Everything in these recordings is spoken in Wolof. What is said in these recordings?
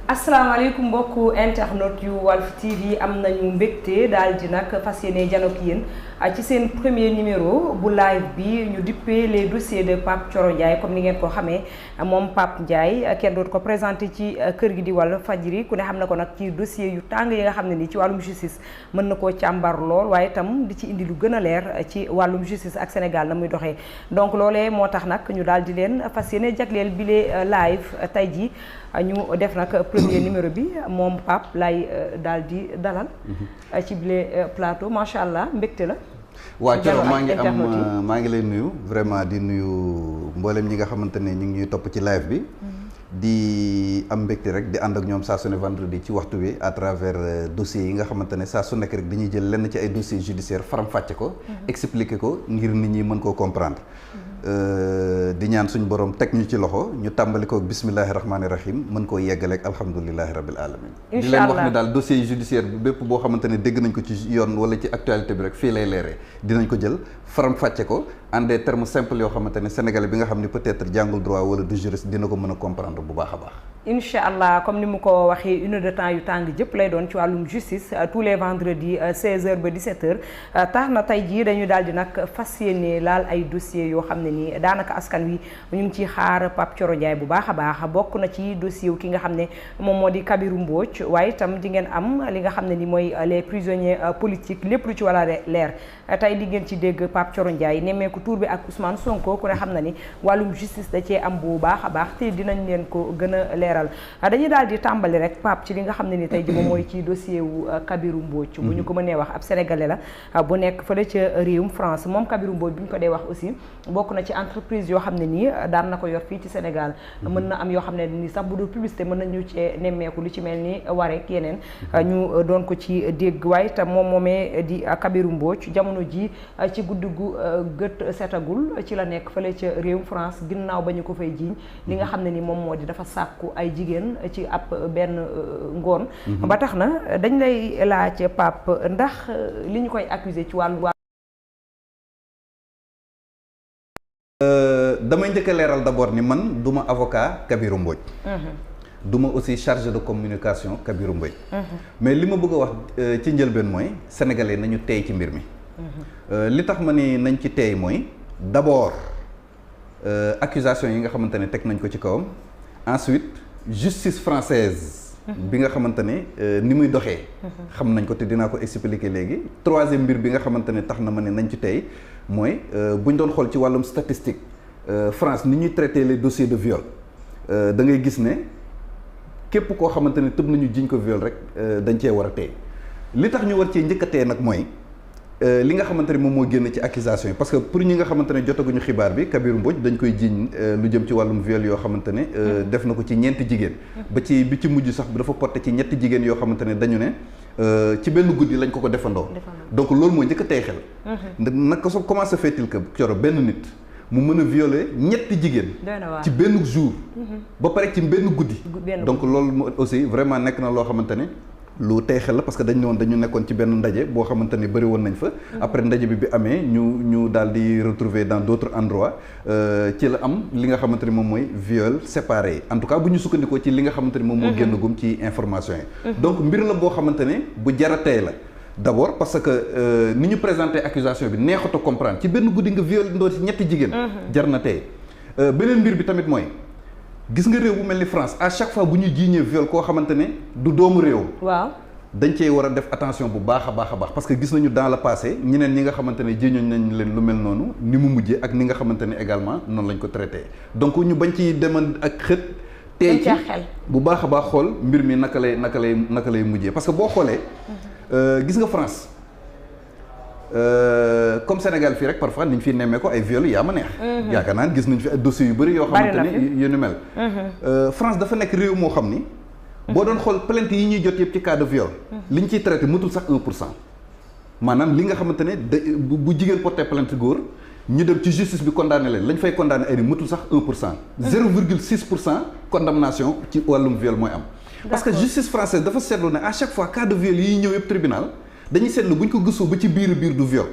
asalaamaaleykum mbokku internet yu Walf TV am nañu mbégte daal di nag fas yéene janook yéen ci seen premier numéro bu live bi ñu dippee les dossiers de Pape Thioro Ndiaye comme ni ngeen ko xamee moom Pape Ndiaye kenn dootu ko présenté ci kër gi di Walf Fadjri ku ne xam na ko nag ci dossier yu tàng yi nga xam ne nii ci wàllum justice mën na koo càmbar lool waaye itam di ci indi lu gën a leer ci wàllum justice ak Sénégal na muy doxee donc loolee moo tax nag ñu daal di leen fas yéene jagleel bile live tey jii ñu def nag premier numéro bi moom Pape lay daal di dalal ci bile plateau macha allah mbégte la. waa Thioro maa ngi lay nuyu vraiment di nuyu mboolem ñi nga xamante ne ñu ngi ñuy topp ci live bi. di am mbégte rek di ànd ak ñoom saa su ne vendredi ci waxtu wi à travers dossiers yi nga xamante ne saa su nekk rek dañuy jël lenn ci ay dossiers judiciaires faram-fàcce ko. expliquer ko ngir nit ñi mën koo comprendre. di ñaan suñu borom teg ñu ci loxo ñu tàmbali ko bismillahi rahmaani rahim mën koo yeggaleeg alhamdulilahi rabil alamin di leen wax ne daal dossier judiciaire bi bépp boo xamante ne dégg nañ ko ci yoon wala ci actualité bi rek fii lay leeree dinañ ko jël faram fàcce ko en des termes simples yoo xamante ne sénégalais bi nga xam ne peut-être jàngul droit wala du juriste dina ko mën a comprendre bu baax a baax. incha allah comme ni mu ko waxee une heure de temps yu tàng jëpp lay doon ci wàllum justice tous les vendredis 16h ba 17h tax na tey jii dañu daal di nag fas yéene laal ay dossiers yoo xam ne nii daanaka askan wi ñu ngi ciy xaar Pape Thioro Ndiaye bu baax a baax bokk na ci dossier wu ki nga xam ne moom moo di Kabirou Mbodj waaye itam di ngeen am li nga xam ne ni mooy les prisonniers politiques lépp lu ci war a leer tey di ngeen ci dégg Pape Thioro Ndiaye nemmeeku tuur bi ak Ousmane Sonko ku ne xam na ni wàllum justice da cee am bu baax a baax te dinañ leen ko gën a leeral dañuy daal di tàmbali rek Pape ci li nga xam ne ni tey ji moom mooy ci dossier wu Kabirou Mbodj bu ñu ko mënee wax ab sénégalais la bu nekk fële ca réewum France moom Kabirou Mbodj bu ñu ko dee wax aussi bokk na ci entreprise yoo xam ne nii daan na ko yor fii ci Sénégal mën na am yoo xam ne nii sax bu dul publicité mën nañu cee nemmeeku lu ci mel ni wareek yeneen ñu doon ko ci dégg waaye itam moom moomee di Kabirou Mbodj jamono ji ci guddi gu gët setagul ci la nekk fële ca réewum France ginnaaw ba ñu ko fay jiiñ li nga xam ne ni moom moo di dafa sàkku ay jigéen ci ab benn ngoon ba tax na dañ lay laaj Pape ndax li ñu koy accuser ci wàllu damay njëkk a leeral d'abord ni man duma avocat Kabirou Mbodj duma aussi chargé de communication Kabirou Mbodj mais li ma bëgg a wax ci njëlbeen mooy sénégalais nañu teey ci mbir mi li tax ma ni nañ ci teey mooy d'abord accusation yi nga xamante ne teg nañ ko ci kawam ensuite justice française bi nga xamante ne ni muy doxee xam nañ ko te dinaa ko expliquer léegi troisième mbir bi nga xamante ne tax na ma ne nañ ci tey mooy bu ñu doon xool ci wàllum statistique France ni ñuy traiter les dossiers de viol da ngay gis ne képp koo xamante ne tëb nañu jiñ ko viol rek dañ cee war a tey li tax ñu war cee njëkk a tey nag mooy li nga xamante ne moom moo génn ci accusation yi parce que pour ñi nga xamante ne jotaguñu xibaar bi Kabirou Mbodj dañ koy jiiñ lu jëm ci wàllum viol yoo xamante ne def na ko ci ñeenti jigéen ba ci bi ci mujj sax dafa porté ci ñetti jigéen yoo xamante ne dañu ne ci benn guddi lañ ko defandoo donc loolu mooy njëkk a tey xel naka so comment se fait-il que Thioro benn nit mu mën a violer ñetti jigéen ci benn jour ba pare ci benn guddi donc loolu aussi vraiment nekk na loo xamante ne lu tey xel la parce que dañ ne woon dañu nekkoon ci benn ndaje boo xamante ne bëri woon nañ fa après ndaje bi amee ñu daal di retrouver dans d'autres endroits ci la am li nga xamante ne moom mooy viol séparé yi en tout cas bu ñu sukkandikoo ci li nga xamante ne moom moo génn gum ci information yi donc mbir la boo xamante ne bu jara tey la d'abord parce que ni ñu présenté accusation bi neexut a comprendre ci benn guddi nga viol ndoo ci ñetti jigéen jar na tey beneen mbir bi tamit mooy gis nga réew bu mel ni France à chaque fois bu ñuy jiiñee viol koo xamante ne du doomu réew waaw dañ cee war a def attention bu baax a baax a baax parce que gis nañu dans le passé ñeneen ñi nga xamante ne jiiñoon nañ leen lu mel noonu ni mu mujjee ak ni nga xamante ne également noonu lañ ko traité donc ñu bañ ci deman ak xët tey ci bu baax a baax xool mbir mi naka lay mujjee parce que boo xoolee gis nga France comme Sénégal fii rek parfois niñ fi nemmee ko ay viol yaa ma neex yaakaar naa gis nañ fi ay dossiers yu bëri yoo xamante ne yu ni mel France dafa nekk réew moo xam ni boo doon xool plainte yi ñuy jot yëpp ci cas de viol li ñu ciy traité matul sax 1% maanaam li nga xamante ne bu jigéen porté plainte góor ñu dem ci justice bi condamné leen lañ fay condamné ay ni matul sax 1% 0,6% condamnation ci wàllum viol mooy am parce que justice française dafa seetlu ne à chaque fois cas de viol yi ñëw yëpp tribunal dañuy seetlu bu ñu ko gëstoo ba ci biir du viol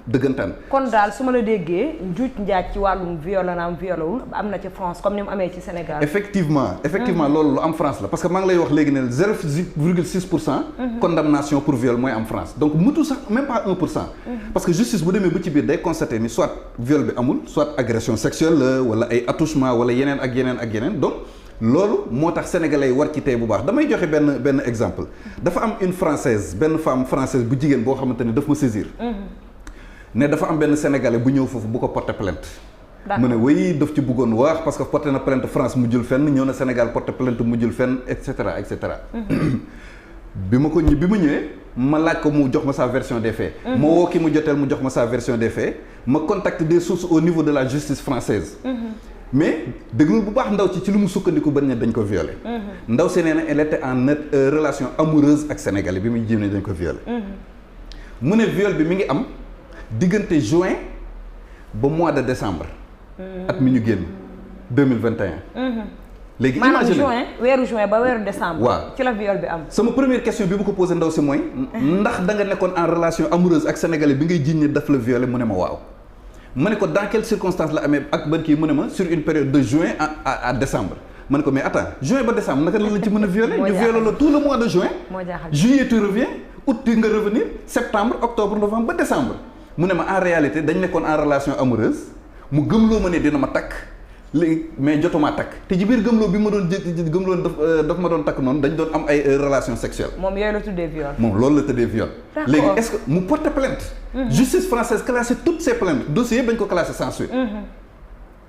dëggantaan. kon daal su ma la déggee njuuj njaaj ci wàllum viol naam violewul am na ci France comme ni mu amee ci Sénégal. effectivement loolu lu am France la parce que maa ngi lay wax léegi ne 0,6% condamnation pour viol mooy am France donc mutu sax même pas 1%. parce que justice bu demee ba ci biir day constater ni soit viol bi amul soit agression sexuelle la wala ay attouchement wala yeneen ak yeneen donc loolu moo tax sénégalais yi war ci tey bu baax damay joxe benn exemple dafa am une française benn femme française bu jigéen boo xamante ni daf ma saisir. ne dafa am benn sénégalais bu ñëw foofu bu ko porter plainte. mu ne way daf ci bëggoon wax parce que porté na plainte France mu jël fenn ñëw na Sénégal porté plainte mu jël fenn et cetera et cetera. bi ma ñëwee ma laaj ko mu jox ma sa version des faits. ma woo ki mu joteel mu jox ma sa version des faits ma contacte des sources au niveau de la justice française. mais déglul bu baax ndaw ci lu mu sukkandiku ba ne dañ ko violé. ndaw si nee na elle était en relation amoureuse ak sénégalais bi muy jéem ne dañ ko violé. mu ne viol bi mi ngi am diggante juin ba mois de décembre. at mi ñu génn 2021. léegi imagine weeru juin ba weeru décembre. waaw ci la viol bi am. sama première question bi ma ko posé ndaw si mooy. ndax da nga nekkoon en relation amoureuse ak sénégalais bi ngay jiiñ ne daf la violé mu ne ma waaw. ma ne ko dans quelles circonstances la amee ak ban kii mu ne ma sur une période de juin à décembre. ma ne ko mais attends juin ba décembre naka la ci mën a violé ñu violé la tout le mois de juin. juillet tu reviens août tu nga revenir septembre octobre novembre ba décembre. mu ne ma en réalité dañ nekkoon en relation amoureuse mu gëmloo ma ne dina ma takk léegi mais jotumaa takk te ci biir gëmloo bi ma doon gëmloo daf ma doon takk noonu dañ doon am ay relations sexuelles. moom yooyu la tuddee viol. moom loolu la tuddee viol. léegi est-ce que mu porte plainte. justice française classé toutes ses plaintes dossiers yëpp dañ ko classé sans suite.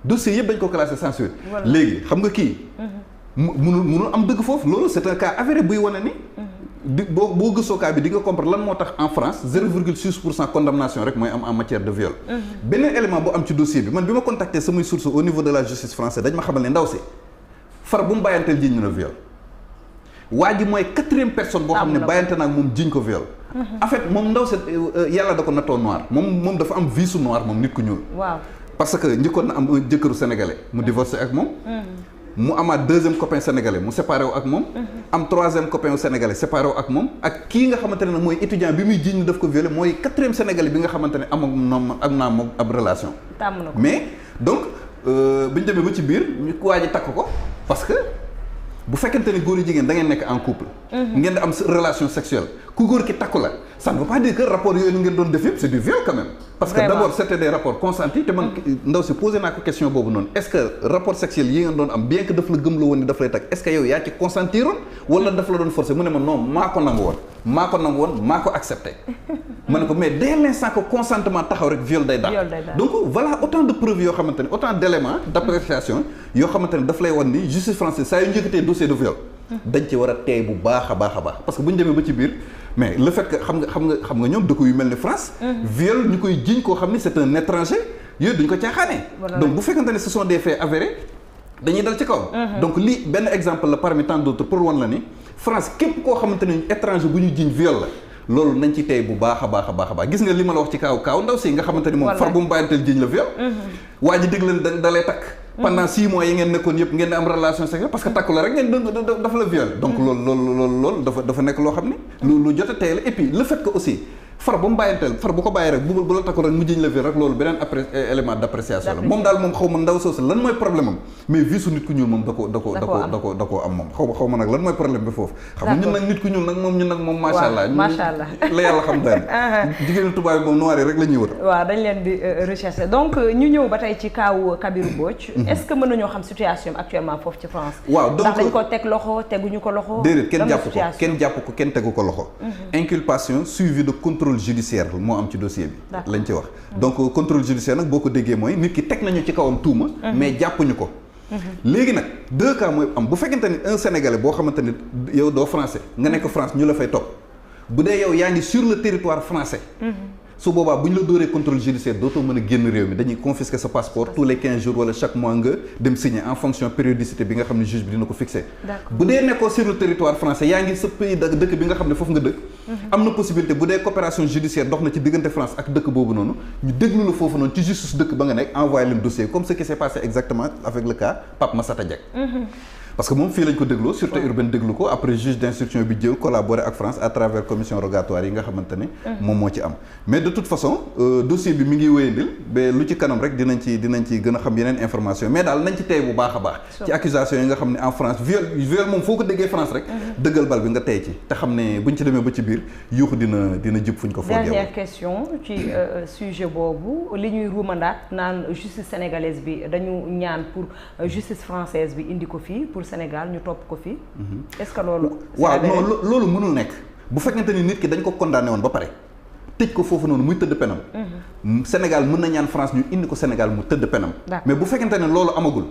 dossiers yëpp dañ ko classé sans suite. léegi xam nga kii. munul am dëgg foofu loolu c'est un cas avéré buy wane ni. boo gëstoo cas bi di nga comprendre lan moo tax en France 0,6% condamnation rek mooy am en matière de viol. beneen élément bu am ci dossier bi man bi ma contacté samay sources au niveau de la justice française dañ ma xamal ne ndaw si far bu mu bàyyanteel jiñ na viol. waa ji mooy 4e personne boo xam ne bàyyante naag moom jiñ ko viol. en fait moom ndaw si yàlla da ko nattoo noir moom dafa am visu noir moom nit ku ñuul. waaw parce que njëkkoon na am jëkkëru sénégalais mu divorcé ak moom. mu amaat 2e copain sénégalais mu séparé wu ak moom. am 3e copain sénégalais séparé wu ak moom. ak kii nga xamante ne mooy étudiant bi muy jiiñ daf ko violé mooy 4e sénégalais bi nga xamante ne am naa moom ab relation. tàmm na ko mais donc bu ñu demee ba ci biir ñu waa ji takk ko parce que bu fekkente ne góor yi jigéen da ngeen nekk en couple. ngeen di am relation sexuelle ku góor ki takku la ça ne veut pas dire que rapport yooyu ngeen doon def yëpp c'est du viol quand même. parce que d'abord c'était des rapports consentis te man ndaw si posé naa ko question boobu noonu est-ce que rapport sexuel yi ngeen doon am bien que daf la gëm la woon ni daf lay takk est-ce que yow yaa ci consentiroon wala daf la doon forcer mu ne ma non maa ko nangu woon maa ko accepté. ma ne ko mais dès l'instant que consentement taxaw rek viol day daal. donc voilà autant de preuves yoo xamante ne autant d'éléments d'appréciation yoo xamante ne daf lay wan ni justice française saa yu njëkkatee dossier de viol. dañ ci war a teey bu baax a baax parce que bu ñu demee ba ci biir mais le fait que xam nga ñoom dëkk yu mel ni France. viol ñu koy jiiñ koo xam ni c'est un étranger yooyu duñ ko caaxaanee. donc bu fekkante ne ce sont des faits avérés dañuy dal ci kaw. donc lii benn exemple la parmi tant d'autres pour wan la ni France képp koo xamante ne étranger bu ñu jiiñ viol la. loolu nañ ci tey bu baax a baax gis nga li ma la wax ci kaaw ndaw si nga xamante ni moom far bu mu bàyyanteel jiiñ la viol. waa ji dégg leen da lay takk. pendant 6 mois yi ngeen nekkoon yëpp ngeen di am relation sexuelle parce que takku la rek ngeen dafa la viol donc loolu dafa nekk loo xam ne lu jot a tey la et puis le fait que aussi far ba mu bàyyanteel far bu ko bàyyi rek bu la takku rek mu jiñ la viol rek loolu beneen élément d'appréciation la moom daal moom xaw ma ndaw soosu lan mooy problème am mais vie su nit ku ñuul moom da koo am moom xaw ma nag lan mooy problème bi foofu xam nga ñun nag nit ku ñuul nag moom macha allah la yàlla xam daal jigéenu tubaab bi moom noir yi rek la ñuy wër waaw dañ leen di rechercher donc ñu ñëw ba tey ci kaaw Kabirou Mbodj est-ce que mën nañoo xam situation actuellement foofu ci France waaw donc ndax dañ ko teg loxo teguñu ko loxo déedéet kenn jàpp ko kenn tegu ko loxo inculpation suivie de contrôle judiciaire moo am ci dossier bi lañ ci wax donc contrôle judiciaire nag boo ko déggee mooy nit ki teg nañu ci kawam tuuma mais jàppuñu ko léegi nag 2 cas mooy am bu fekkente ni un sénégalais boo xamante ni yow doo français nga nekk France ñu la fay topp bu dee yow yaa ngi sur le territoire français su boobaa bu ñu la dóoree contrôle judiciaire dootoo mën a génn réew mi dañuy confisquer sa passeport tous les 15 jours wala chaque mois nga dem signer en fonction périodicité bi nga xam ne juge bi dina ko fixer bu dee nekkoo sur le territoire français yaa ngi sa pays dëkk bi nga xam ne foofu nga dëkk am na possibilité bu dee coopération judiciaire dox na ci diggante France ak dëkk boobu noonu ñu déglu la foofu noonu ci justice dëkk ba nga nekk envoyé leen dossier comme ce qui s'est passé exactement avec le cas Pape Massata Diack parce que moom fii lañ ko dégloo sûreté urbaine déglu ko après juge d'instruction bi jël collaborer ak France à travers commission rogatoire yi nga xamante ne moom moo ci am mais de toute façon dossier bi mi ngi wéyandil ba lu ci kanam rek dinañ ci gën a xam yeneen information mais daal nañ ci tey bu baax a baax ci accusation yi nga xam ne en France viol moom foo ko déggee France rek dëggal bal bi nga tey ci te xam ne buñ ci demee ba ci biir yuuxu dina jub fuñ ko foogee. Dernière question ci sujet boobu li ñuy ruumandaat naan justice sénégalaise bi dañu ñaan pour justice française bi indi ko fii pour Sénégal ñu topp ko fii. est-ce que loolu. waaw non loolu mënul nekk bu fekkente ni nit ki dañ ko condamné woon ba pare tëj ko foofu noonu muy tëdd penam. Sénégal mën na ñaan France ñu indi ko Sénégal mu tëdd penam. mais bu fekkente ne loolu amagul.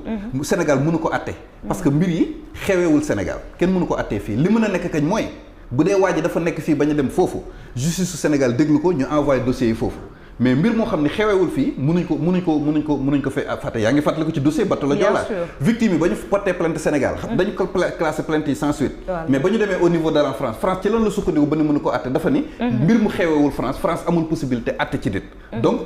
Sénégal mënu ko àtte. parce que mbir yi xeweewul Sénégal kenn mënu ko àttee fii li mën a nekk kañ mooy bu dee waa ji dafa nekk fii bañ a dem foofu justice su Sénégal déglu ko ñu envoyé dossier yi foofu. mais mbir moo xam ne xewewul fii mënuñ ko fay fàtte yaa ngi fàttali ko ci dossier bateau la Joola victime yi ba ñu porté plainte Sénégal xam dañu ko classé plainte yi sans suite mais ba ñu demee au niveau de la France ci lan la sukkandiku ba ni mënu ko atte dafa ni mbir mu xewewul France amul possibilité atte ci dit donc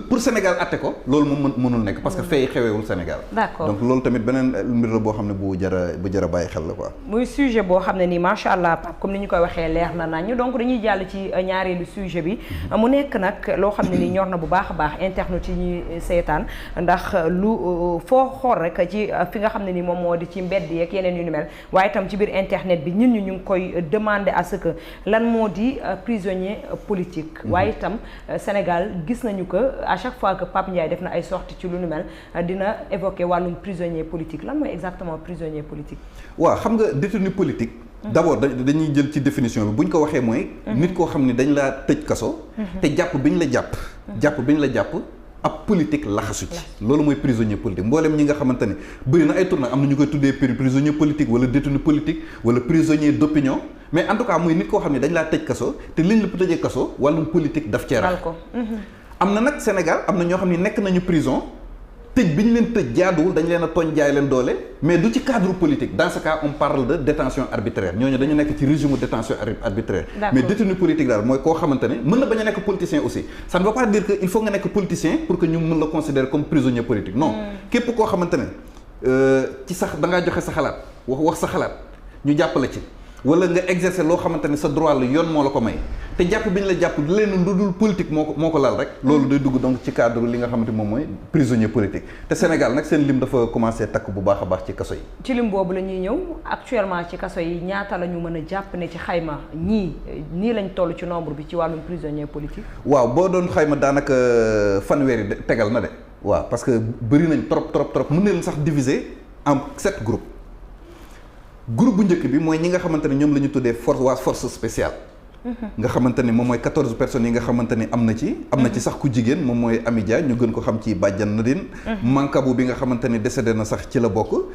pour Sénégal atte ko loolu moom mënul nekk parce que fay xewewul Sénégal d'accord donc loolu tamit beneen mbir la boo xam ne bu jara bàyyi xel la quoi muy sujet boo xam ne nii macha allah Pape comme ni ñu koy waxee leer na nañu donc dañuy jàll ci ñaareelu sujet bi mu nekk nag loo xam ne ni ñor na bu baax a baax internet yi ñuy seetaan ndax lu foo xool rek ci fi nga xam ne ni moom moo di ci mbedd yeeg yeneen yu ni mel waaye itam ci biir internet bi ñun ñu ngi koy demander à ce que lan moo di prisonnier politique waaye itam Sénégal gis nañu que à chaque fois que Pape Ndiaye def na ay sorties ci lu ni mel dina évoquer wàllum prisonnier politique lan mooy exactement prisonnier politique waaw xam nga détenu politique d'abord dañuy jël ci définition bi bu ñu ko waxee mooy nit koo xam ne dañ laa tëj kaso te jàpp bi ñu la jàpp ab politique laxasu ci loolu mooy prisonnier politique mboolem ñi nga xamante ne bëri na ay tournant am na ñu koy tuddee prisonnier politique wala détenu politique wala prisonnier d'opinion mais en tout cas mooy nit koo xam ne dañ laa tëj kaso te liñ la tëjee kaso wàllum politique daf cee rax am na nag Sénégal am na ñoo xam ne nekk nañu prison tëj bi ñu leen tëj jaaduwul dañ leen a tooñ jaay leen doole mais du ci cadre politique dans ce cas on parle de détention arbitraire ñooñu dañu nekk ci régime de détention arbitraire mais détenu politique daal mooy koo xamante ne mën na bañ a nekk politicien aussi ça ne veut pas dire que il faut nga nekk politicien pour que ñu mën la considérer comme prisonnier politique non képp koo xamante ne ci sax da ngaa joxe sa xalaat wax sa xalaat ñu jàppale ci wala nga exercer loo xamante ne sa droit la yoon moo la ko may te jàpp bi ñu la jàpp leen lu dul politique moo ko laal rek loolu day dugg donc ci cadre li nga xamante moom mooy prisonnier politique te Sénégal nag seen lim dafa commencé takk bu baax a baax ci kaso yi ci lim boobu la ñuy ñëw actuellement ci kaso yi ñaata la ñu mën a jàpp ne ci xayma nii lañ toll ci nombre bi ci wàllum prisonnier politique waaw boo doon xayma daanaka fanweeri tegal na de waaw parce que bëri nañ trop mën na leen sax diviser en 7 groupes groupe bu njëkk bi mooy ñi nga xamante ne ñoom la ñu tuddee force spéciale nga xamante ne moom mooy 14 personnes yi nga xamante ne am na ci sax ku jigéen moom mooy Amy Dia ñu gën ko xam ci Badiane Nadine Mankabou bi nga xamante ni décédé na sax ci la bokk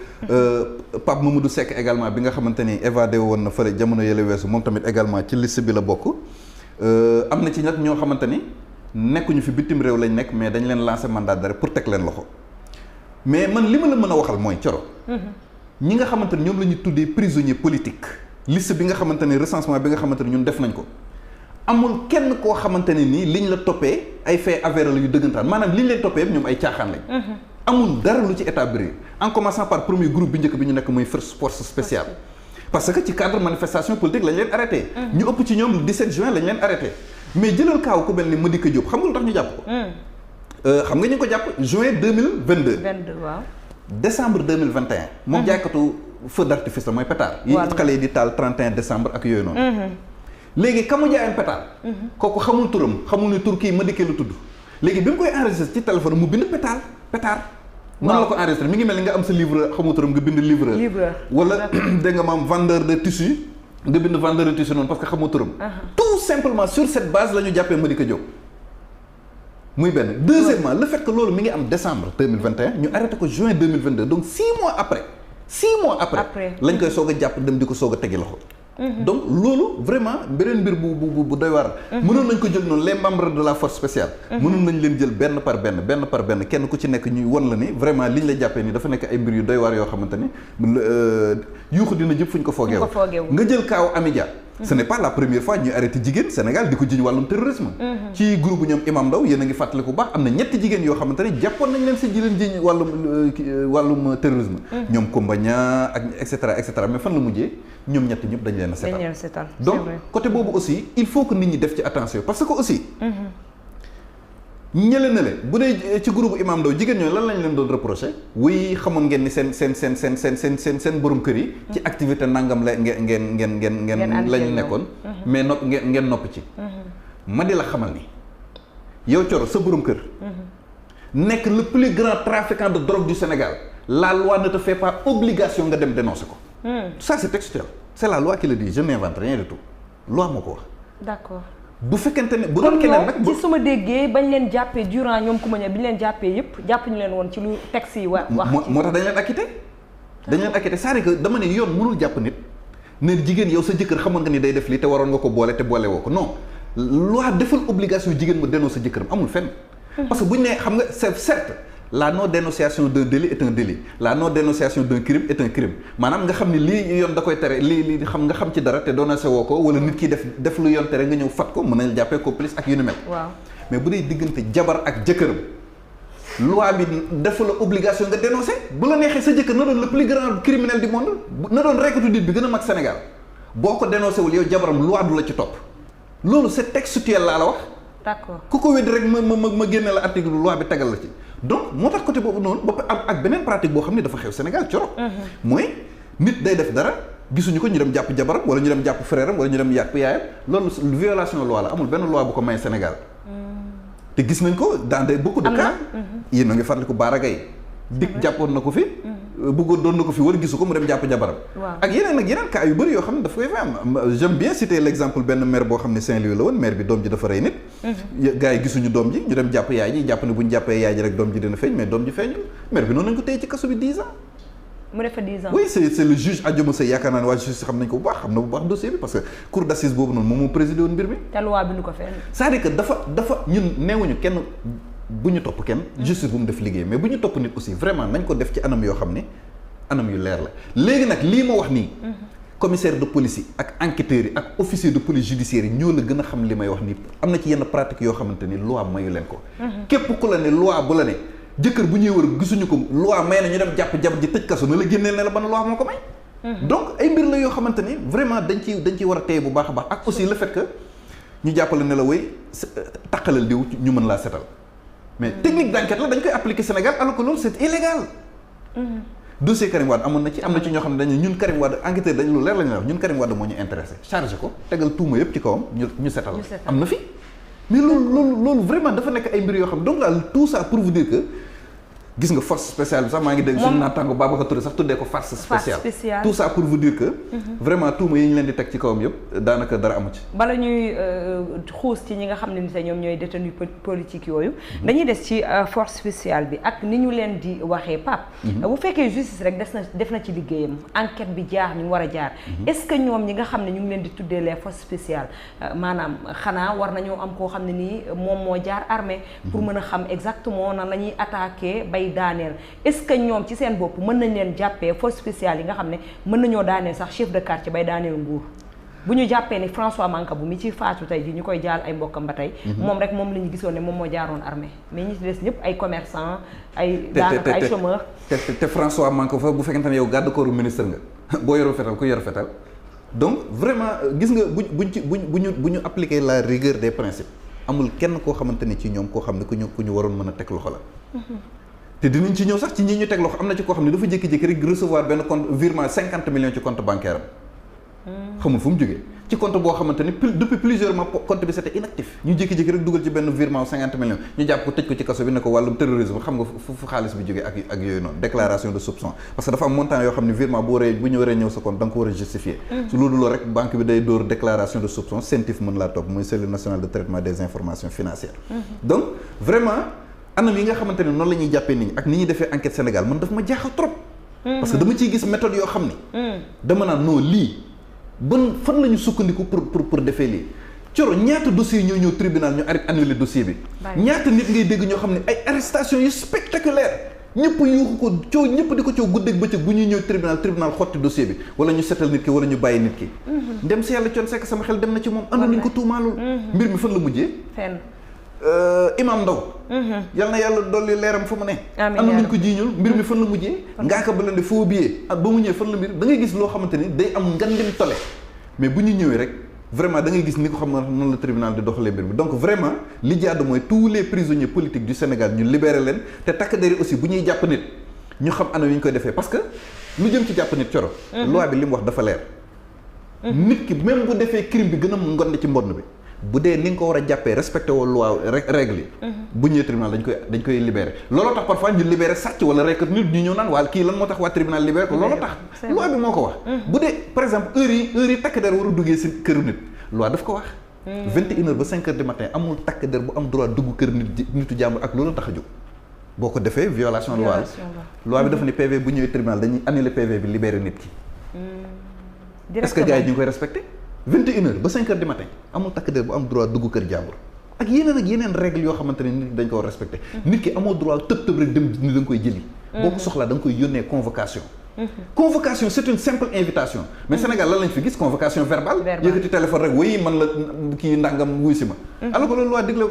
Pape Mamadou Seck également bi nga xamante ni évadé woon na fële jamono yële weesu moom tamit également ci liste bi la bokk am na ci nag ñoo xamante ni nekkuñu fi bitim réew lañ nekk mais dañ leen lancé mandat d'arrêt pour teg leen loxo mais man li ma la mën a waxal mooy Coro ñi nga xamante ne ñoom la ñu tuddee prisonnier politique liste bi nga xamante ne recensement bi nga xamante ne ñun def nañ ko amul kenn koo xamante ne nii liñ la toppee ay fait avéré la yu dëggantaan maanaam liñ leen toppee ñoom ay caaxaan lañ amul dara lu ci établir en commençant par premier groupe bi njëkk bi ñu nekk mooy force spéciale parce que ci cadre manifestation politique lañ leen arrêté ñu ëpp ci ñoom le 17 juin lañ leen arrêté mais jëlal kaaw ku mel ni Madické Diop xam nga lu tax ñu jàpp ko xam nga ñu ko jàpp juin 2022 waaw décembre 2021 moom jaaykatu feu d'artifice la mooy pétard yi xale yi di taal 31 décembre ak yooyu noonu léegi ka mu jaayoon pétard kooku xamul turam xamul ni tur kii Madické lu tudd léegi bi mu koy enregistré ci téléphone mu bind pétard noonu la ko enregistré mi ngi mel ni nga am sa livreur xamul turam nga bind livreur wala dégg nga maam vendeur de tissu nga bind vendeur de tissu noonu parce que xamul turam tout simplement sur cette base la ñu jàppee Madické Diop muy benn deuxièmement le fait que loolu mi ngi am décembre 2021 ñu arrêté ko juin 2022 donc 6 mois après lañ koy soog a jàpp dem di ko soog a tegi loxo donc loolu vraiment beneen mbir bu doy waar mënoon nañ ko jël noonu les membres de la force spéciale mënoon nañ leen jël benn par benn kenn ku ci nekk ñuy won la ni vraiment liñ la jàppee ni dafa nekk ay mbir yu doy waar yoo xamante ni yuuxu dina jëpp fu ñu ko foogeewu nga jël kaaw Amy Dia ce n'est pas la première fois ñuy arrêté jigéen Sénégal di ko jiñ wàllum terrorisme. ci groupe ñoom Imam Ndaw yéen a ngi fàttaliku bu baax am na ñetti jigéen yoo xamante ne jàppoon nañ leen si leen jiñ wàllum terrorisme. ñoom Kombagna ak et cetera mais fan la mujjee ñoom ñett ñëpp dañ leen a seetal. donc côté boobu aussi il faut que nit ñi def ci attention parce que aussi. ñële na le bu dee ci groupe Imam Ndaw jigéen ñooyu lan lañ leen doon reproché wuy xamoon ngeen ni seen borom kër yi ci activité nangam la ngeen lañ nekkoon mais ngeen noppi ci ma di la xamal ni yow Thioro sa borom kër nekk le plus grand trafiquant de drogue du Sénégal la loi ne te fait pas obligation nga dem dénoncer ko ça c'est textuel c'est la loi qui le dit je n'invente rien du tout loi moo ko wax d'accord bu fekkente ne bu doon keneen nag ci suma déggee bañ leen jàppee durant ñoom ku ma ñëw bi ñu leen jàppee yëpp jàpp ñu leen woon ci lu texte yi wax moo tax dañ leen acquitté c'est-à-dire que dama ne yoon mënul jàpp nit ne jigéen yow sa jëkkër xamoon nga ni day def lii te waroon nga ko boole te boole woo ko non loi defal obligation jigéen ma dénoncer sa jëkkëram amul fenn parce que bu ñu nee xam nga c'est certes la non dénonciation d'un délit est un délit la non dénonciation d'un crime est un crime maanaam nga xam ni lii yoon da koy tere lii xam nga xam ci dara te dénoncé woo ko wala nit ki def lu yoon tere nga ñëw fat ko mën nañ jàppee complice ak yu ni mel. waaw mais bu dee diggante jabar ak jëkkëram loi bi dafa la obligation nga dénoncer bu la neexee sa jëkkër na doon le plus grand criminel du monde na doon reykatu nit bi gën a mag Sénégal boo ko dénoncé wul yow jabaram loi du la ci topp loolu c'est textuel laa la wax. d'accord ku ko wéddi rek ma génne la article loi bi tegal la ci. donc moo tax côté boobu noonu ba ak beneen pratique boo xam ne dafa xew Sénégal Thioro. mooy nit day def dara gisuñu ko ñu dem jàpp jabaram wala ñu dem jàpp frère am wala ñu dem jàpp yaayam loolu violation loi la amul benn loi bu ko may Sénégal. te gis nañ ko dans beaucoup de cas. yéen a ngi fàttaliku Bara Gaye dik jàppoon na ko fi. bëggoon doon na ko fi war gisu ko mu dem jàpp jabaram. ak yeneen cas yu bëri yoo xam ne daf koy fa am j'aime bien citer l'exemple benn maire boo xam ne Saint-Louis la woon maire bi doom ji dafa rey nit. gars yi gisuñu doom ji ñu dem jàpp yaay ji jàpp ne bu ñu jàppee yaay ji rek doom ji dina feeñ mais doom ji feeñul maire bi noonu nañ ko téye ci kaso bi 10 ans. mu def fa 10 ans. oui c'est le juge Adjuma Seye yaakaar naa ne waa justice xam nañ ko bu baax xam na bu baax dossier bi parce que cour d'assises boobu noonu moom moo présidé woon mbir mi. te loi bi nu ko fenn. c'est-à-dire que dafa ñun neewuñu kenn bu ñu topp kenn justice bu mu def liggéey mais bu ñu topp nit aussi vraiment nañ ko def ci anam yoo xam ne anam yu leer la léegi nag lii ma wax nii commissaire de police yi ak enquêteurs yi ak officier de police judiciaire yi ñoo la gën a xam li may wax nii am na ci yenn pratique yoo xamante ni loi mayu leen ko képp ku la ne loi bu la ne jëkkër bu ñuy wër gisuñu ko loi may na ñu dem jàpp jabar ji tëj kaso na la génneel ne la ban loi moo ko may donc ay mbir la yoo xamante ni vraiment dañ ciy war a téye bu baax a baax ak aussi le fait que ñu jàppale ne la way taqalal diw ñu mën laa setal mais technique d'enquête la dañ koy appliquer Sénégal alors que loolu c'est illégal dossier Karim Wade amoon na ci am na ci ñoo xam ne dañu ñun Karim Wade enquêteur dañu lu leer la ñu wax ñun Karim Wade moo ñu intéressé chargé ko tegal tuuma yëpp ci kawam ñu setal am na fi mais loolu vraiment dafa nekk ay mbir yoo xam donc daal tout ça pour vous dire que gis nga force spéciale bi sax maa ngi dégg suñu naataango Babacar Touré sax tuddee ko force spéciale tout ça pour vous dire que vraiment tuuma yi ñu leen di teg ci kawam yëpp daanaka dara amu ci bala ñuy xuus ci ñi nga xam ne ni te ñoom ñooy détenu politique yooyu dañuy des ci force spéciale bi ak ni ñu leen di waxee Pape bu fekkee justice rek def na ci liggéeyam enquête bi jaar ni mu war a jaar est-ce que ñoom ñi nga xam ne ñu ngi leen di tuddee les forces spéciales maanaam xanaa war nañoo am koo xam ne nii moom moo jaar armée pour mën a xam exactement nan la ñuy attaquer daaneel est-ce que ñoom ci seen bopp mën nañ leen jàppee force spéciale yi nga xam ne mën nañoo daaneel sax chef de quartier bay daaneel nguur bu ñu jàppee ni François Mancabou mi ci faatu tey ji ñu koy jaal ay mbokkam ba tey moom rek moom la ñu gisoon ne moom moo jaaroon armée mais ñi ci des ñëpp ay commerçant ay daanaka ay chômeur te François Mancabou bu fekkente ne yow garde corps ministre nga boo yoru fetal ku yor fetal donc vraiment gis nga bu ñu appliquer la rigueur des principes amul kenn koo xamante ni ci ñoom koo xam ne ku ñu waroon mën a teg loxo la te dinañ ci ñëw sax ci ñi ñu teg loxo am na ci koo xam ne dafa jékki-jékki rek recevoir benn compte virement 50 millions ci compte bancaire am xamul fu mu jógee ci compte boo xamante ni depuis plusieurs mois compte bi c'était inactif ñu jékki-jékki rek dugal ci benn virement 50 millions ñu jàpp ko tëj ko ci kaso bi ne ko wàllum terrorisme xam nga fu xaalis bi jógee ak yooyu noonu déclaration de soupçon parce que dafa am montant yoo xam ne virement bu ñu waree ñëw sa compte da nga ko war a justifier su loolu rek banque bi day dóor déclaration de soupçon CENTIF mën laa topp muy cellule nationale de traitement des informations financières donc vraiment anam yi nga xamante ne noonu la ñuy jàppee nit ñi ak ni ñuy defee enquête Sénégal man daf ma jaaxal trop parce que dama ciy gis méthode yoo xam ni dama naan non lii fan la ñu sukkandiku pour defee lii Thioro ñaata dossier ñoo ñëw tribunal ñu annulé dossier bi ñaata nit ngay dégg ñoo xam ne ay arrestation yu spectaculaire ñëpp yuuxu ko coow ñëpp di ko coow guddeeg bëccëg bu ñuy ñëw tribunal xotti dossier bi wala ñu setal nit ki wala ñu bàyyi nit ki. dem si yàlla Thione Seck sama xel dem na ci moom. am na ñu ko tuumaalul. mbir mi fan la mujjee. fenn. Imam Ndaw. yal na yàlla dolli leeram fa mu ne. am na ñu ko jiiñul mbir mi fan la mujjee. Ngaaka Blindé faux billet ak ba mu ñëwee fan la mbir da ngay gis loo xamante ni day am ngandim tole mais bu ñu ñëwee rek vraiment da ngay gis ni ko xam ne noonu la tribunal di doxalee mbir mi donc vraiment li jaadu mooy tous les prisonniers politiques du Sénégal ñu libéré leen te takk deri aussi bu ñuy jàpp nit ñu xam anam yi ñu koy defee parce que lu jëm ci jàpp nit coro loi bi li mu wax dafa leer. nit ki même bu defee crime bi gën a ngonde ci mbond bi bu dee ni nga ko war a jàppee respecté woo loi règle yi. bu ñëwee tribunal dañ koy libéré. looloo tax parfois ñu libéré sàcc wala rek nit ñu ñëw naan waa kii lan moo tax waa tribunal libéré ko looloo tax. loi bi moo ko wax. bu dee par exemple heure yi takk der war a duggee si këru nit loi daf ko wax. 21h ba 5h du matin amul takk der bu am droit dugg kër nitu jàmbur ak loolu tax a jóg. boo ko defee violation loi la loi bi dafa ni PV bu ñëwee tribunal dañuy annuler PV bi libéré nit ki. est-ce que gars yi ñu ngi koy respecté. 21h ba 5h du matin amul takk der bu am droit dugg kër jàmbur ak yeneen règles yoo xamante ne nit dañ ko war respecté. nit ki amoo droit tëb rek dem ni da nga koy jëli. boo ko soxlaa da nga koy yónnee convocation. convocation c'est une simple invitation. mais Sénégal lan lañ fi gis convocation verbale. yëkkati téléphone rek oui man la kii ndàngam wuy si ma. alors que loolu loi digle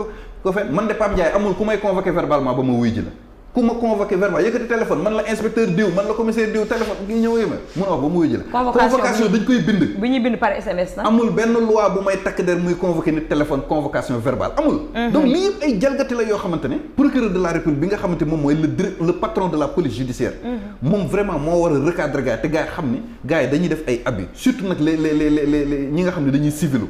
ko fen man de Pape Ndiaye amul ku may convoqué verbalement ba ma wuy ji la. ku ma convoqué verbal yëkkati téléphone man la inspecteur diw man la commissaire diw téléphone gi ñëwee ma mun a wax ba mu wuyu ji la. convocation dañ koy bind. bu ñuy bind par SMS na. amul benn loi bu may takk der muy convoqué nit téléphone convocation verbale amul. donc lii yëpp ay jalgati la yoo xamante ne. procureur de la république bi nga xamante moom mooy le patron de la police judiciaire. moom vraiment moo war a recadrer gars yi te gars yi xam ni gars yi dañuy def ay abus surtout nag les ñi nga xam ne dañuy civilu.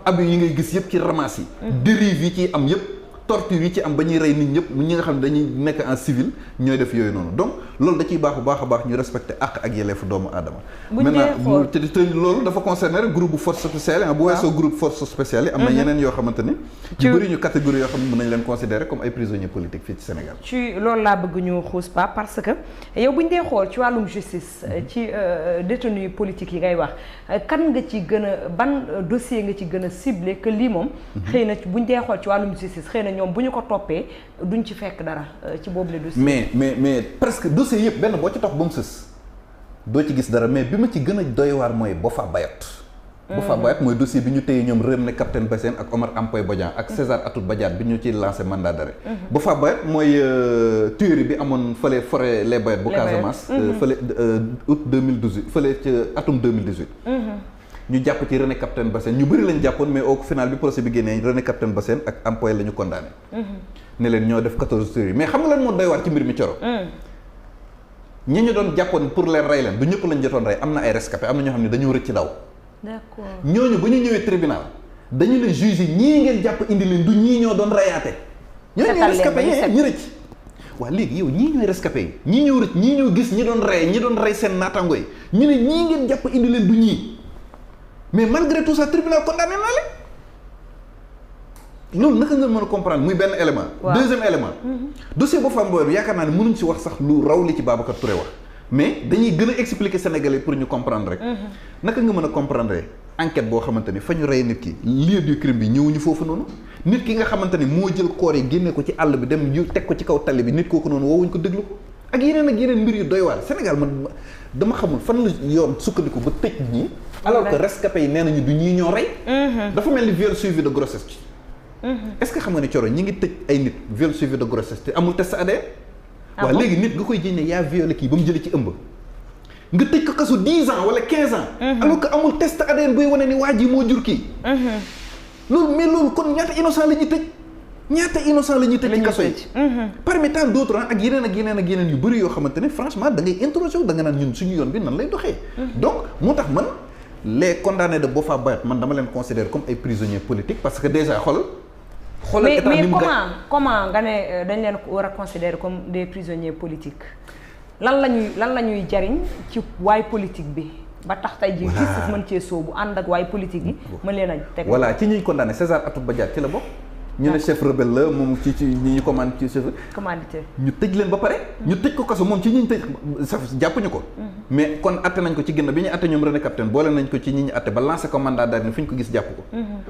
abus yi ngay gis yëpp ci ramas yi. dérive yi ciy am yëpp. torture yi ci am ba ñuy rey nit ñëpp ñi nga xam ne dañuy nekk en civil ñooy def yooyu noonu donc loolu da ciy baax a baax ñu respecté àq ak yelleefu doomu aadama. maintenant te loolu dafa concerné rek groupe force spéciale yi bu weesoo groupe force spéciale yi am na yeneen yoo xamante ni ñu bëri ñu catégorie yoo xam ne mën nañ leen considérer comme ay prisonniers politiques fii ci Sénégal. ci loolu laa bëgg ñu xuus pas parce que yow bu ñu dee xool ci wàllum justice ci détenus politiques yi ngay wax kan nga ci gën a ban dossier nga ci gën a ciblé que lii moom xëy na bu ñu dee xool ci wàllum justice xëy na ñoom bu ñu ko toppee duñ ci fekk dara ci boobu le dossier. mais presque dossier yëpp benn boo ci topp ba mu sës doo ci gis dara mais bi ma ci gën a doy waar mooy Boffa Bayotte. Boffa Bayotte mooy dossier bi ñu téye ñoom René Capitaine Bassène ak Omar Ampoy Bodian ak César Atoute Badiate bi ñu ci lancé mandat d'arrêt. Boffa Bayotte mooy tuerie bi amoon fële forêt les Bayotte bu Casamance. fële août 2018 fële ca atum 2018. ñu jàpp ci René Capitaine Bassène ñu bëri lañ jàppoon mais au final bi procès bi génnee René Capitaine Bassène ak Ampoy la ñu condamné. ne leen ñoo def 14 tueries mais xam nga lan moo doy waar ci mbir mi coro. ñi ñu doon jàppoon pour leen rey leen du ñëpp lañ jotoon rey am na ay rescapé am na ñoo xam ne dañoo rëcc daw. d'accord ñooñu bu ñu ñëwee tribunal dañu leen juge ñii ngeen jàpp indi leen du ñii ñoo doon reyaate. ñooñu ñooy rescapé yi ñu rëcc. waaw léegi yow ñii ñooy rescapé yi ñii ñoo rëcc ñii ñoo gis ñi doon rey seen naataango yi ñu ne ñii ngeen jàpp indi leen du ñii mais malgré tout ça tribunal condamné na leen loolu naka nga mën a comprendre muy benn élément. deuxième élément. dossier Boffa Bayotte yaakaar naa ne mënuñ ci wax sax lu raw li ci Babacar Touré wax mais dañuy gën a expliquer Sénégalais pour ñu comprendre rek. naka nga mën a comprendre enquête boo xamante ni fa ñu rey nit ki lieu du crime bi ñëwuñu foofu noonu nit ki nga xamante ni moo jël koor yi génne ko ci àll bi dem yu teg ko ci kaw tali bi nit kooku noonu woowuñ ko déglu ko ak yeneen mbir yu doy waar Sénégal man dama xamul fan la yoon sukkandiku ba tëj ñi alors que rescapé yi nee nañu du ñii ñoo rey. dafa mel ni viol suivi de grossesse ci. est-ce que xam nga ne coro ñi ngi tëj ay nit viol suivi de grossesse te amul test ADN. waaw léegi nit nga koy jénne yaa violé kii ba mu jëlee ci ëmb. nga tëj ko kaso 10 ans wala 15 ans. alors que amul test ADN buy wane ni waa ji moo jur kii. loolu kon ñaata innocent la ñuy tëj. ci kaso yi. parmi tant d'autres ak yeneen yu bëri yoo xamante ne franchement da ngay interroger da nga naan ñun suñu yoon bi nan lay doxee. donc moo tax man les condamnés de Boffa Bayotte man dama leen considérer comme ay prisonniers politiques parce que déjà xoolal état ni mu comment nga ne dañ leen war a considérer comme des prisonniers politiques lan la ñuy jariñ ci waay politique bi ba tax tey jii justice mën cee soobu ànd ak waay politique yi mën leen a teg voilà ci ñuy condamné César Atoute Badiate ci la bokk ñu ne chef rebelle la moom ci ñi ñu commande ci chef commanditaire ñu tëj leen ba pare ñu tëj ko kaso moom ci ñi ñu tëj jàppuñu ko mais kon atte nañ ko ci ginnaaw bi ñu atte ñoom René Capitaine boole nañ ko ci ñi ñu atte ba lancé ko mandat d'arrêt fi ñu ko gis jàpp ko